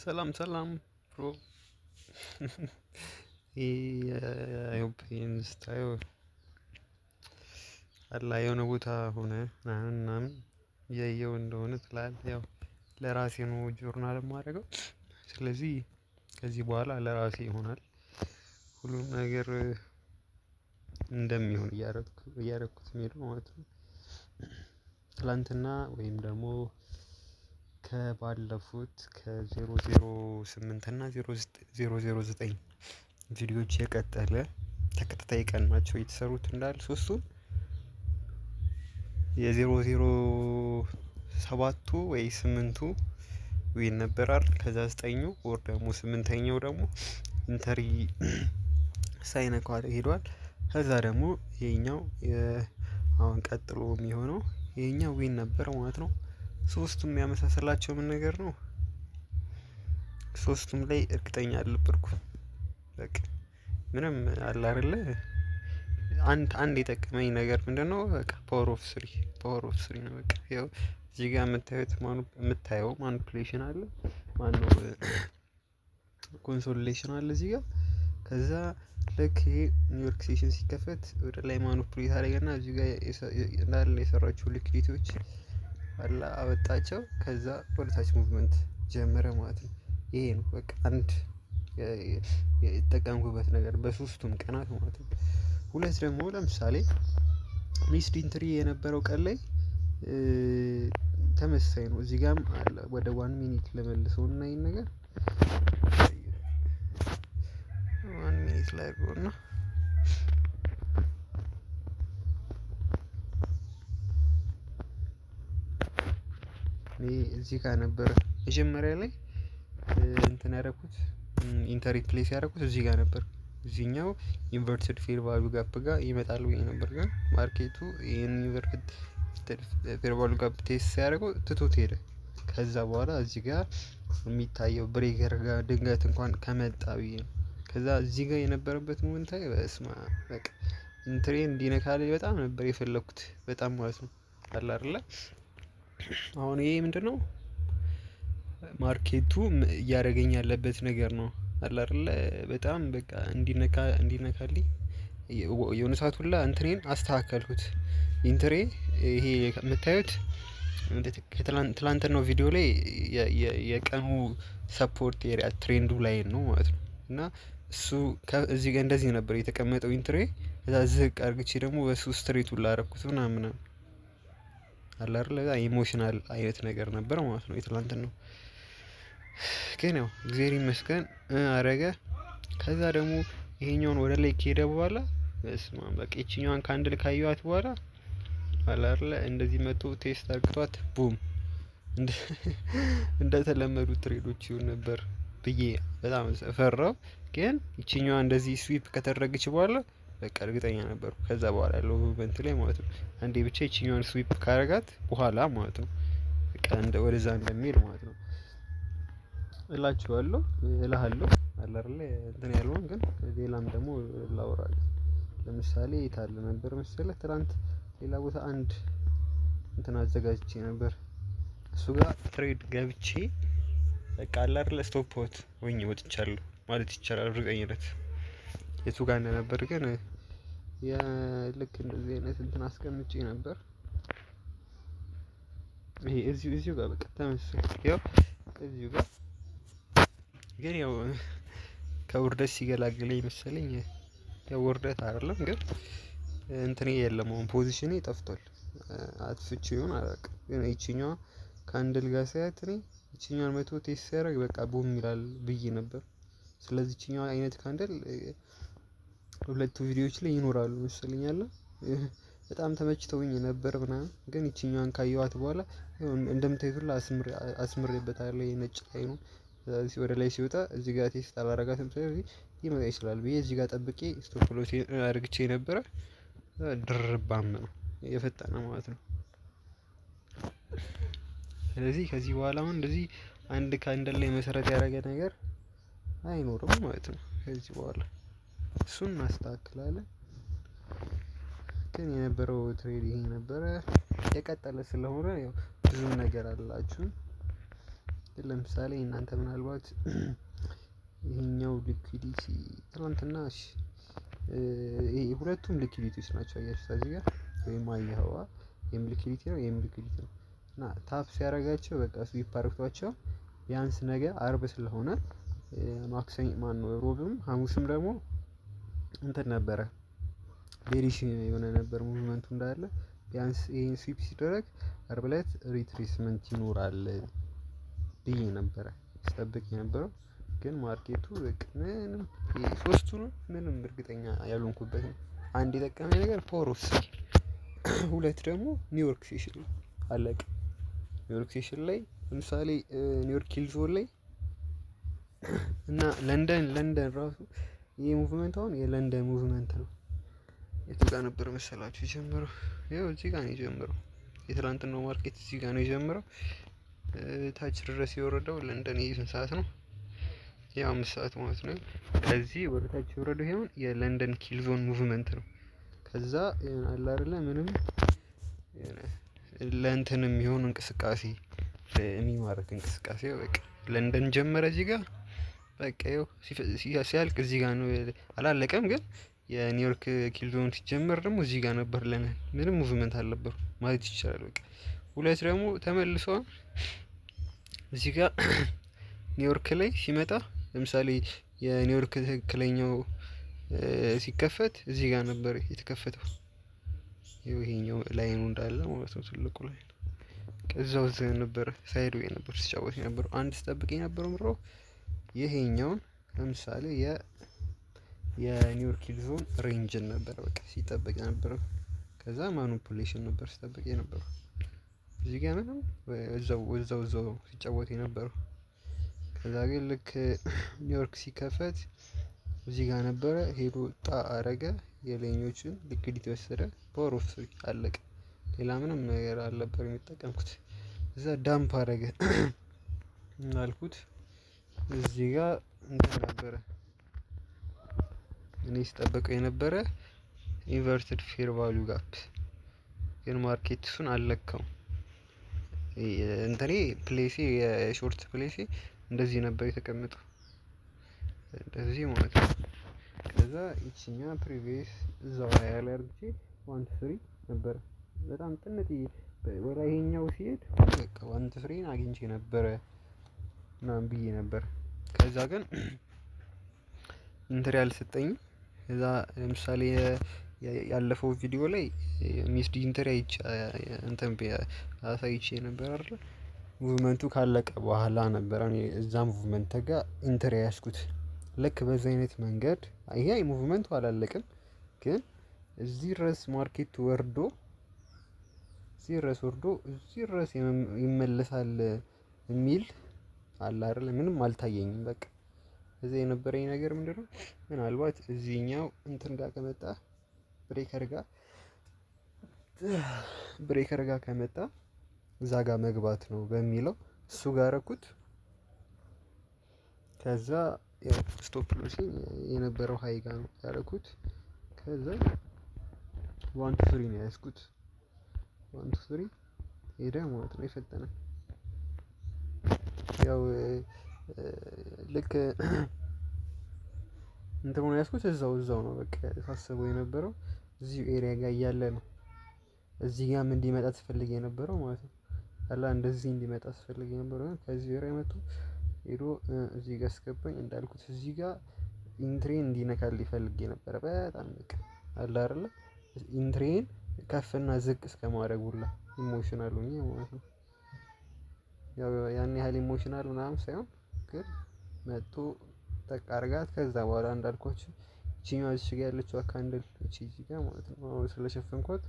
ሰላም ሰላም bro። I hope ይሄን ስታየው አላ የሆነ ቦታ ሆነ ምናምን ምናምን እያየው እንደሆነ ትላለህ። ያው ለራሴ ነው ጆርናል የማደርገው። ስለዚህ ከዚህ በኋላ ለራሴ ይሆናል። ሁሉም ነገር እንደሚሆን እያደረኩት የሚሄደው ማለት ነው። ትላንትና ወይም ደግሞ ከባለፉት ከ008 እና 009 ቪዲዮዎች የቀጠለ ተከታታይ ቀን ናቸው የተሰሩት እንዳለ ሶስቱም። የ007ቱ ወይ 8ቱ win ነበር አይደል? ከዛ 9ኙ ወር ደግሞ 8ኛው ደግሞ entry ሳይነካው ሄዷል። ከዛ ደግሞ ይሄኛው አሁን ቀጥሎ የሚሆነው ይሄኛው win ነበር ማለት ነው። ሶስቱም የሚያመሳስላቸው ምን ነገር ነው? ሶስቱም ላይ እርግጠኛ አልነበርኩም። በቃ ምንም አለ አይደለ? አንድ የጠቀመኝ ነገር ምንድነው? በቃ power of three፣ power of three ነው። በቃ ያው እዚህ ጋር የምታዩት የምታየው manipulation አለ፣ ማነው consolidation አለ እዚህ ጋር። ከዛ ልክ ይሄ ኒውዮርክ session ሲከፈት ወደ ላይ manipulate አደረገና እዚህ ጋር እንዳለ የሰራቸው liquidity ዎች አላ አወጣቸው። ከዛ ወደ ታች movement ጀመረ ማለት ነው። ይሄ ነው በቃ አንድ የተጠቀምኩበት ነገር በሶስቱም ቀናት ማለት ነው። ሁለት ደግሞ ለምሳሌ missed entry የነበረው ቀን ላይ ተመሳሳይ ነው። እዚህ ጋርም አለ። ወደ 1 minute ለመልሰው እና ይሄን ነገር 1 minute ላይ እና እኔ እዚህ ጋር ነበረ መጀመሪያ ላይ እንትን ያደረኩት፣ entry place ያደረኩት እዚህ ጋር ነበር። እዚህኛው inverted fair value gap ጋር ይመጣል ብዬ ነበር፣ ግን market ኡ ይሄን inverted fair value gap test ሲያደርገው ትቶት ሄደ። ከዛ በኋላ እዚህ ጋር የሚታየው breaker ጋር ድንገት እንኳን ከመጣ ብዬ ነው። ከዛ እዚህ ጋር የነበረበት moment ላይ በስመአብ፣ በቃ entry እንዲነካልኝ በጣም ነበር የፈለኩት፣ በጣም ማለት ነው። አለ አይደለ? አሁን ይሄ ምንድነው? Market ኡ እያደረገኝ ያለበት ነገር ነው። አለ አይደለ? በጣም በቃ እንዲነካልኝ የሆነ ሰዓት ሁላ እንትኔን አስተካከልኩት። Entry ይሄ የምታዩት ትላንትናው ቪዲዮ ላይ የቀኑ support area trend ኡ ላይ ነው ማለት ነው። እና እሱ እዚህ ጋር እንደዚህ ነበር የተቀመጠው entry። ከዛ ዝቅ አድርግቼ ደግሞ በሱ straight ሁላ አደረኩት ምናምን ምናምን። አለ አይደለ? Emotional አይነት ነገር ነበር ማለት ነው የትላንትናው። ግን ያው እግዚአብሔር ይመስገን አረገ። ከዛ ደግሞ ይሄኛውን ወደ ላይ ከሄደ በኋላ በስመአብ፣ በቃ ይቺኛዋን candle ካየኋት በኋላ አለ አይደለ? እንደዚህ መጥቶ test አርግቷት boom፣ እንደተለመዱት trade ኦች ይሆን ነበር ብዬ በጣም ፈራው። ግን ይቺኛዋ እንደዚህ sweep ከተደረገች በኋላ በቃ እርግጠኛ ነበርኩ ከዛ በኋላ ያለው movement ላይ ማለት ነው። አንዴ ብቻ ይቺኛዋን sweep ካረጋት በኋላ ማለት ነው፣ በቃ እንደ ወደዛ እንደሚሄድ ማለት ነው። እላችኋለሁ፣ እልሃለሁ፣ አለ አይደለ? እንትን ያለውን ግን ሌላም ደግሞ ላወራልህ። ለምሳሌ የት አለ ነበር መሰለህ? ትላንት ሌላ ቦታ አንድ እንትን አዘጋጅቼ ነበር። እሱ ጋር trade ገብቼ በቃ አለ አይደለ? Stop out ሆኜ ወጥቻለሁ ማለት ይቻላል እርግጠኝነት። የቱ ጋር እንደነበር ግን ልክ እንደዚህ አይነት እንትን አስቀምጬ ነበር። ይሄ እዚሁ ጋር በቃ ተመሳሳይ ያው እዚሁ ጋር፣ ግን ያው ከውርደት ሲገላግለኝ መሰለኝ። ያው ውርደት አይደለም ግን እንትኔ የለም፣ አሁን position ኤ ጠፍቷል። አጥፍቼው ይሁን አላውቅም። ግን ይቺኛዋ candle ጋር ሳያት እኔ ይቺኛዋን መቶ test ሲያደርግ በቃ boom ይላል ብዬ ነበር። ስለዚህ ይቺኛዋ አይነት candle ሁለቱ ቪዲዮዎች ላይ ይኖራሉ መሰለኝ አለ። በጣም ተመችተውኝ ነበር ምናምን፣ ግን ይቺኛዋን ካየኋት በኋላ እንደምታዩት ሁላ አስምሬበታለሁ። የነጭ ላይ ነው። ወደ ላይ ሲወጣ እዚህ ጋር test አላረጋትም፣ ስለዚህ ሊመጣ ይችላል ብዬ እዚህ ጋር ጠብቄ stop loss አድርግቼ ነበረ። ድርባም ነው የፈጠነ ማለት ነው። ስለዚህ ከዚህ በኋላ አሁን እንደዚህ አንድ candle ላይ መሰረት ያደረገ ነገር አይኖርም ማለት ነው። ከዚህ በኋላ እሱን እናስተካክላለን። ግን የነበረው trade ይሄ ነበረ። የቀጠለ ስለሆነ ያው ብዙም ነገር አላችሁ። ግን ለምሳሌ እናንተ ምናልባት ይሄኛው liquidity ትላንትና፣ እሺ፣ ይሄ ሁለቱም liquidity ዎች ናቸው። አያችሁት እዚህ ጋር ወይም አየኸዋ፣ ይሄም liquidity ነው፣ ይሄም liquidity ነው። እና tap ሲያደርጋቸው በቃ sweep አድርጓቸው ቢያንስ ነገ አርብ ስለሆነ፣ ማክሰኞ ማነው ሮብም ሀሙስም ደግሞ እንትን ነበረ፣ bearish የሆነ ነበር movement ኡ እንዳለ። ቢያንስ ይሄን sweep ሲደረግ አርብ ዕለት retracement ይኖራል ብዬ ነበረ ስጠብቅ የነበረው። ግን market ኡ በቃ ምንም ሶስቱንም ምንም እርግጠኛ ያልሆንኩበት ነው። አንድ የጠቀመኝ ነገር power of three፣ ሁለት ደግሞ ኒውዮርክ session ላይ አለቀ። ኒውዮርክ session ላይ ለምሳሌ ኒውዮርክ kill zone ላይ እና ለንደን፣ ለንደን ራሱ ይሄ movement አሁን የለንደን movement ነው። የቱ ጋር ነበር መሰላችሁ የጀመረው? ይኸው እዚህ ጋር ነው የጀመረው። የትላንትናው market እዚህ ጋር ነው የጀመረው። ታች ድረስ የወረደው ለንደን ይሄ ስንት ሰዓት ነው? ያው 5 ሰዓት ማለት ነው። ከዚህ ወደ ታች የወረደው ይሄውን የለንደን kill zone movement ነው። ከዛ አለ አይደለ ምንም ለእንትን የሚሆን እንቅስቃሴ፣ የሚማርክ እንቅስቃሴ በቃ ለንደን ጀመረ እዚህ ጋር። በቃ ይኸው ሲያልቅ እዚህ ጋር ነው፣ አላለቀም ግን የኒውዮርክ kill zone ሲጀመር ደግሞ እዚህ ጋር ነበር። ለምን ምንም movement አልነበረም ማለት ይቻላል። በቃ ሁለት ደግሞ ተመልሶ እዚህ ጋር ኒውዮርክ ላይ ሲመጣ፣ ለምሳሌ የኒውዮርክ ትክክለኛው ሲከፈት እዚህ ጋር ነበር የተከፈተው። ይሄኛው line ኑ እንዳለ ማለት ነው፣ ትልቁ line እዛው እዛ ነበረ፣ sideway ነበር ሲጫወት የነበረው። አንድ ስጠብቅ የነበረው ምሮ ይሄኛውን ለምሳሌ የኒውዮርክ kill zone range ን ነበር በቃ ሲጠበቅ የነበረው። ከዛ manipulation ነበር ሲጠበቅ የነበረው። እዚህ ጋር ምንም እዛው እዛው እዛው ሲጫወት የነበረው። ከዛ ግን ልክ ኒውዮርክ ሲከፈት እዚህ ጋር ነበረ፣ ሄዶ ጣ አረገ፣ የላይኞቹን liquidity ወሰደ። Power of three፣ አለቀ። ሌላ ምንም ነገር አልነበር የሚጠቀምኩት። እዛ dump አረገ እንዳልኩት እዚህ ጋር እንትን ነበረ እኔ ስጠብቀው የነበረ inverted fair value gap፣ ግን market እሱን አልለካውም። እንትኔ place ኤ የ short place ኤ እንደዚህ ነበር የተቀመጠው፣ እንደዚህ ማለት ነው። ከዛ ይቺኛ previous እዛው ያለ አድርጌ 1 to 3 ነበረ። በጣም ጥንጥዬ ወደ ይሄኛው ሲሄድ በቃ 1 to 3 ን አግኝቼ ነበረ ምናምን ብዬ ነበር። ከዛ ግን entry አልሰጠኝም። ከዛ ለምሳሌ ያለፈው ቪዲዮ ላይ missed entry አይቼ እንትን አሳይቼ ነበር አይደል? Movement ኡ ካለቀ በኋላ ነበር እኔ እዛ movement ጋር entry ያዝኩት። ልክ በዛ አይነት መንገድ ይሄ movement ኡ አላለቀም፣ ግን እዚህ ድረስ market ወርዶ፣ እዚህ ድረስ ወርዶ እዚህ ድረስ ይመለሳል የሚል አለ አይደል? ምንም አልታየኝም። በቃ እዚህ የነበረኝ ነገር ምንድነው? ምናልባት እዚህኛው እንትን ጋር ከመጣ፣ breaker ጋር ከመጣ እዛ ጋር መግባት ነው በሚለው እሱ ጋር አረኩት። ከዛ ያው stop loss የነበረው high ጋር ነው ያደረኩት። ከዛ 1 to 3 ነው የያዝኩት። 1 to 3 ሄደ ማለት ነው የፈጠነ። ያው ልክ እንትኑን ያዝኩት እዛው እዛው ነው፣ በቃ ሳስበው የነበረው እዚሁ area ጋር እያለ ነው። እዚህ ጋርም እንዲመጣ ትፈልግ የነበረው ማለት ነው። አላ እንደዚህ እንዲመጣ ስፈልግ የነበረው ከዚህ area መጥቶ ሄዶ እዚህ ጋር አስገባኝ። እንዳልኩት እዚህ ጋር entry ን እንዲነካልኝ ፈልጌ ነበረ። በጣም በቃ አለ አይደለ entry ን ከፍና ዝቅ እስከማድረግ ሁላ emotional ሆኜ ማለት ነው። ያው ያን ያህል emotional ምናምን ሳይሆን ግን መጥቶ ጠቅ አድርጋት። ከዛ በኋላ እንዳልኳችሁ ይቺኛዋ እዚህ ጋር ያለችው candle፣ እቺ እዚህ ጋር ማለት ነው፣ አሁን ስለሸፈንኳት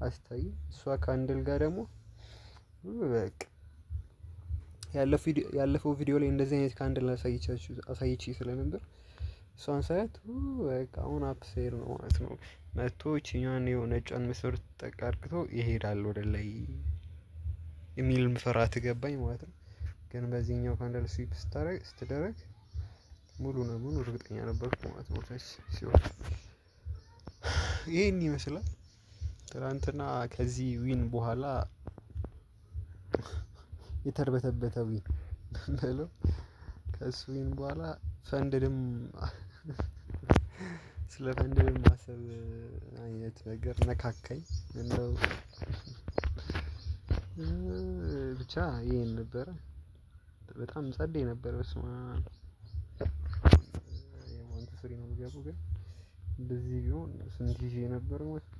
አስታይም። እሷ candle ጋር ደግሞ በቃ ያለፈው ቪዲዮ ላይ እንደዚህ አይነት candle አሳይቻችሁ አሳይቼ ስለነበር እሷን ሳያት በቃ አሁን upside ነው ማለት ነው። መጥቶ ይቺኛዋን ነጯን መስመር ጠቅ አድርግቶ ይሄዳል ወደ ላይ የሚል ፍርሃት ገባኝ ማለት ነው። ግን በዚህኛው candle sweep ስታደርግ ስትደረግ ሙሉ ለሙሉ እርግጠኛ ነበርኩ ማለት ነው። ሲሆን ይሄን ይመስላል። ትናንትና ከዚህ win በኋላ የተርበተበተ win። በለው። ከእሱ win በኋላ ፈንድድም ስለ ፈንድድም ማሰብ አይነት ነገር ነካካኝ እንደው። ብቻ ይሄን ነበረ። በጣም ጸዴ ነበር በስመአብ። 1 2 3 ነው የምገባው ግን እንደዚህ ቢሆን ስንት ይዤ ነበር ማለት ነው?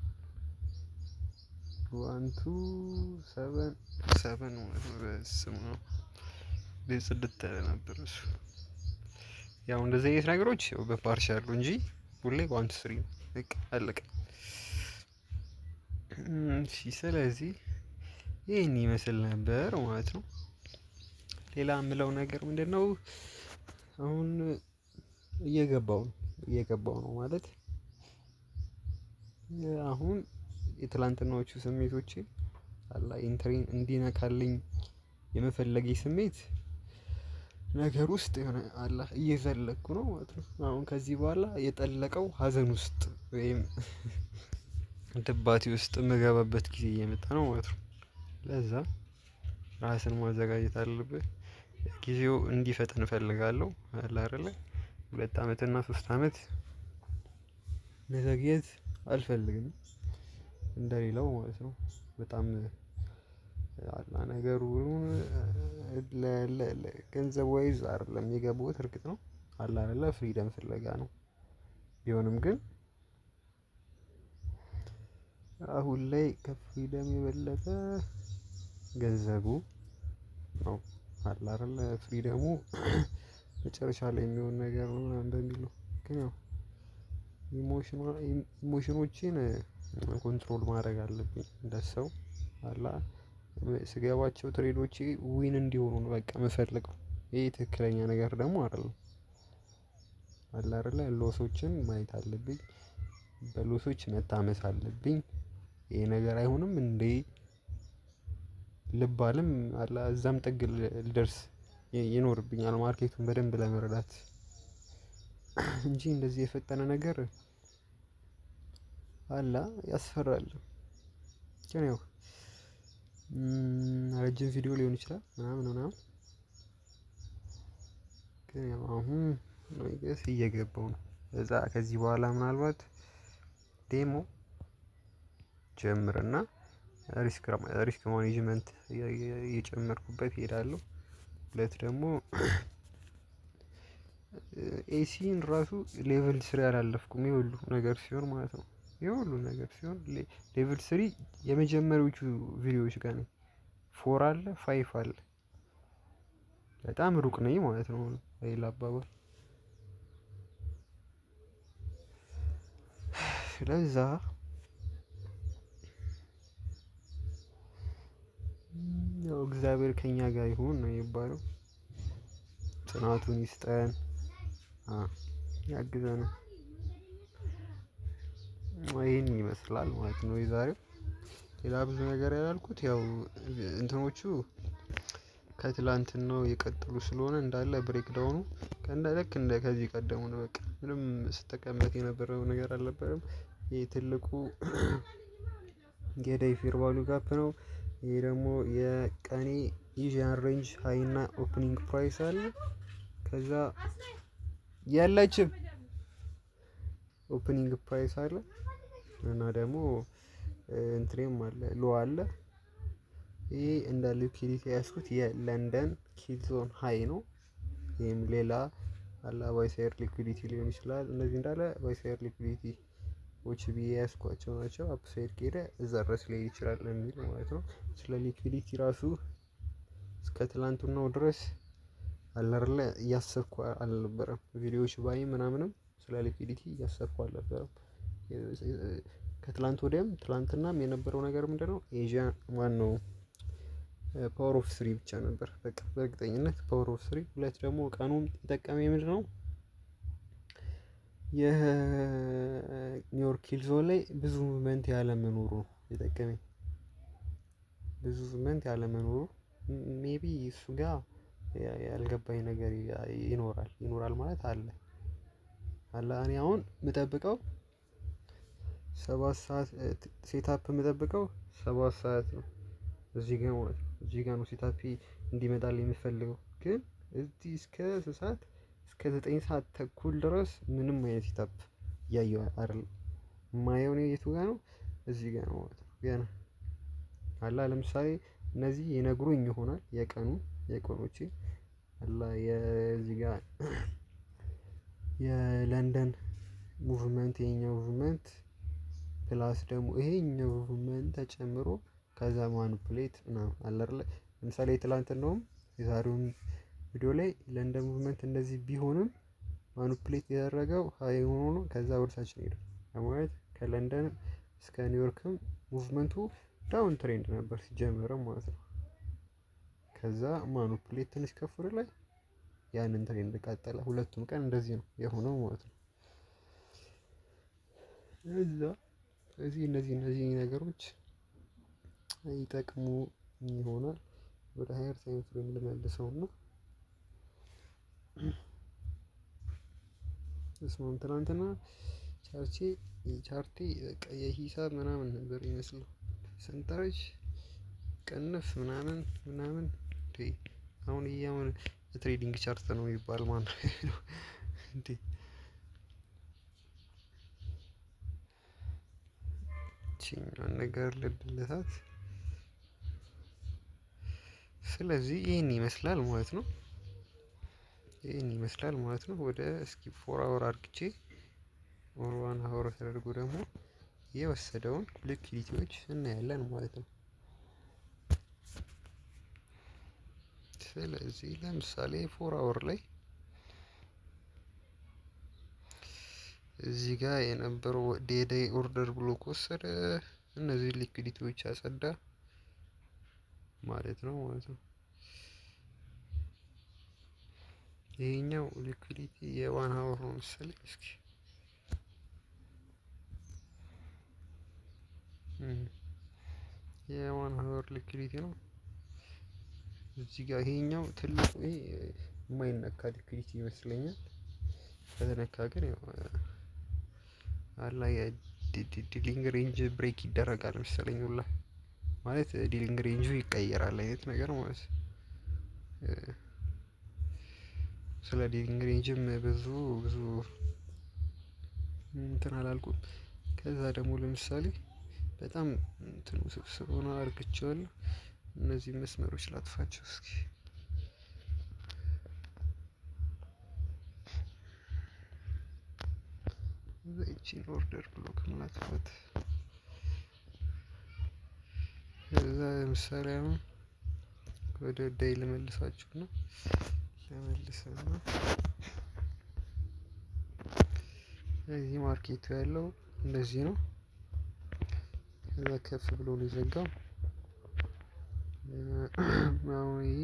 1 2 7 7 ማለት ነው። በስመአብ ጽድት ያለ ነበር እሱ። ያው እንደዚህ አይነት ነገሮች ያው በ partial እንጂ ሁሌ 1 2 3 ነው። በቃ አለቀ። እሺ ስለዚህ ይሄን ይመስል ነበር ማለት ነው። ሌላ የምለው ነገር ምንድነው? አሁን እየገባው ነው ማለት አሁን የትላንትናዎቹ ስሜቶቼ አላ entry ን እንዲነካልኝ የመፈለጌ ስሜት ነገር ውስጥ የሆነ አላ እየዘለቅኩ ነው ማለት ነው። አሁን ከዚህ በኋላ የጠለቀው ሀዘን ውስጥ ወይም ድባቴ ውስጥ የምገባበት ጊዜ እየመጣ ነው ማለት ነው። ለዛ ራስን ማዘጋጀት አለብህ። ጊዜው እንዲፈጥን እፈልጋለሁ አለ አይደለ 2 አመት እና 3 አመት መዘግየት አልፈልግም። እንደሌላው ማለት ነው። በጣም አላ ነገሩ ገንዘብ wise አይደለም የገባሁት እርግጥ ነው። አለ አይደለ freedom ፍለጋ ነው። ቢሆንም ግን አሁን ላይ ከ freedom የበለጠ ገንዘቡ ነው። አለ አይደለ freedom ኡ መጨረሻ ላይ የሚሆን ነገር ነው ምናምን በሚል ነው። ግን ያው emotion ኦቼን control ማድረግ አለብኝ እንደ ሰው አላ ስገባቸው trade ኦቼ win እንዲሆኑ ነው በቃ የምፈልገው። ይሄ ትክክለኛ ነገር ደግሞ አይደለም። አለ አይደለ loss ኦችን ማየት አለብኝ። በ loss ኦች መታመስ አለብኝ። ይሄ ነገር አይሆንም እንዴ? ልባልም አለ እዛም ጥግ ልደርስ ይኖርብኛል market ኡን በደንብ ለመረዳት። እንጂ እንደዚህ የፈጠነ ነገር አላ ያስፈራል። ግን ያው ረጅም ቪዲዮ ሊሆን ይችላል ምናምን ምናምን። ግን ያው አሁን I guess እየገባው ነው። እዛ ከዚህ በኋላ ምናልባት demo ጀምርና risk management እየጨመርኩበት እሄዳለሁ። ሁለት ደግሞ AC ን ራሱ level 3 አላለፍኩም ይሄ ሁሉ ነገር ሲሆን ማለት ነው። ይሄ ሁሉ ነገር ሲሆን level 3 የመጀመሪያዎቹ ቪዲዮዎች ጋር ነኝ። 4 አለ 5 አለ። በጣም ሩቅ ነኝ ማለት ነው። በሌላ አባባል ስለዛ ያው እግዚአብሔር ከእኛ ጋር ይሁን ነው የሚባለው። ጽናቱን ይስጠን፣ ያግዘን። ይሄን ይመስላል ማለት ነው የዛሬው። ሌላ ብዙ ነገር ያላልኩት ያው እንትኖቹ ከትላንትናው የቀጠሉ ስለሆነ እንዳለ breakdown ኡ ከእንደ ልክ እንደ ከዚህ ቀደሙ ነው። በቃ ምንም ስጠቀምበት የነበረው ነገር አልነበረም። ይሄ ትልቁ የ day fair value gap ነው። ይሄ ደግሞ የቀኔ Asian range high እና opening price አለ። ከዛ ያለችም opening price አለ እና ደግሞ እንትኔም አለ low አለ። ይሄ እንደ liquidity ያዝኩት የለንደን kill zone high ነው። ይሄም ሌላ አላ buy side liquidity ሊሆን ይችላል። እነዚህ እንዳለ buy side liquidity ዎች ብዬ ያዝኳቸው ናቸው። Upside ከሄደ እዛ ድረስ ሊሄድ ይችላል የሚል ማለት ነው። ስለ liquidity ራሱ እስከ ትላንትናው ድረስ አለ አይደለ እያሰብኩ አልነበረም። ቪዲዮዎች ባይ ምናምንም ስለ liquidity እያሰብኩ አልነበረም። ከትላንት ወዲያም ትላንትናም የነበረው ነገር ምንድነው? ኤዥያ ማነው power of three ብቻ ነበር። በቃ በእርግጠኝነት power of three። ሁለት ደግሞ ቀኑን የጠቀመኝ ምንድነው? የኒውዮርክ kill zone ላይ ብዙ movement ያለመኖሩ ነው የጠቀመኝ። ብዙ movement ያለመኖሩ maybe እሱ ጋር ያልገባኝ ነገር ይኖራል ይኖራል ማለት አለ። አለ እኔ አሁን የምጠብቀው 7 ሰዓት setup የምጠብቀው 7 ሰዓት ነው። እዚህ ጋር ማለት ነው። እዚህ ጋር ነው setup እንዲመጣልኝ የምፈልገው። ግን ግን እዚህ እስከ ስንት ሰዓት፣ እስከ 9:30 ድረስ ምንም አይነት setup እያየሁ አይደለም። የማየው እኔ የቱ ጋር ነው? እዚህ ጋር ነው ማለት ነው። ገና አላ ለምሳሌ እነዚህ ይነግሩኝ ይሆናል የቀኑ የቀኖቼ አላ የዚህ ጋር የለንደን movement፣ ይሄኛው movement plus ደግሞ ይሄኛው movement ተጨምሮ ከዛ manipulate ምናምን አለ አይደለ? ለምሳሌ ትላንትናውም የዛሬውም ቪዲዮ ላይ ለንደን movement እንደዚህ ቢሆንም manipulate ያደረገው high ሆኖ ከዛ ወደ ታች ነው የሄደው። ማለት ከለንደን እስከ ኒውዮርክም movement ኡ down trend ነበር ሲጀመርም ማለት ነው። ከዛ manipulate ትንሽ ከፍ ወደ ላይ ያንን trend ቀጠለ። ሁለቱም ቀን እንደዚህ ነው የሆነው ማለት ነው። እዛ ስለዚህ እነዚህ ነገሮች ይጠቅሙ ይሆናል። ወደ higher time frame ልመልሰው ነው። እስማም ትናንትና chart ኤ በቃ የሂሳብ ምናምን ነበር ይመስለው፣ ሰንጠረዥ፣ ቅንፍ ምናምን ምናምን። አሁን ይሄ አሁን trading chart ነው የሚባል ማለት ነው እንዴ? ይቺኛዋን ነገር ልድለታት። ስለዚህ ይሄን ይመስላል ማለት ነው። ይሄን ይመስላል ማለት ነው። ወደ እስኪ 4 hour አርግቼ or 1 hour ተደርጎ ደግሞ የወሰደውን liquidity ዎች እናያለን ማለት ነው። ስለዚህ ለምሳሌ 4 hour ላይ እዚህ ጋር የነበረው day order block ወሰደ፣ እነዚህ liquidity ዎች አጸዳ ማለት ነው። ይሄኛው liquidity የ 1 hour ነው መሰለኝ። እስኪ የ 1 hour liquidity ነው። እዚህ ጋር ይሄኛው ትልቁ ይሄ የማይነካ liquidity ይመስለኛል። ከተነካ ግን ያው አላ የ dealing range break ይደረጋል መሰለኝ ሁላ፣ ማለት dealing range ኡ ይቀየራል አይነት ነገር ማለት። ስለ dealing range ም ብዙ ብዙ እንትን አላልኩም። ከዛ ደግሞ ለምሳሌ በጣም እንትን ውስብስብ ሆኖ አርግቼዋለሁ። እነዚህ መስመሮች ላጥፋቸው እስኪ። ይቺን order block ላጥፋት። ከዛ ለምሳሌ አሁን ወደ day ልመልሳችሁ ነው፣ ልመልስና እዚህ market ኡ ያለው እንደዚህ ነው። ከዛ ከፍ ብሎ ነው የዘጋው። አሁን ይሄ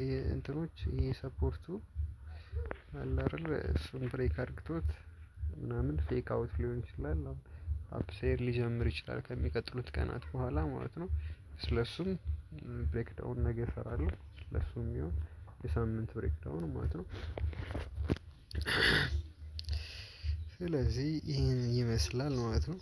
የእንትኖች ይሄ support ኡ አለ አይደል? እሱን break አድርግቶት ምናምን fake out ሊሆን ይችላል። አሁን upside ሊጀምር ይችላል ከሚቀጥሉት ቀናት በኋላ ማለት ነው። ስለሱም breakdown ነገ እሰራለሁ። ለሱም የሚሆን የሳምንት breakdown ማለት ነው። ስለዚህ ይህን ይመስላል ማለት ነው።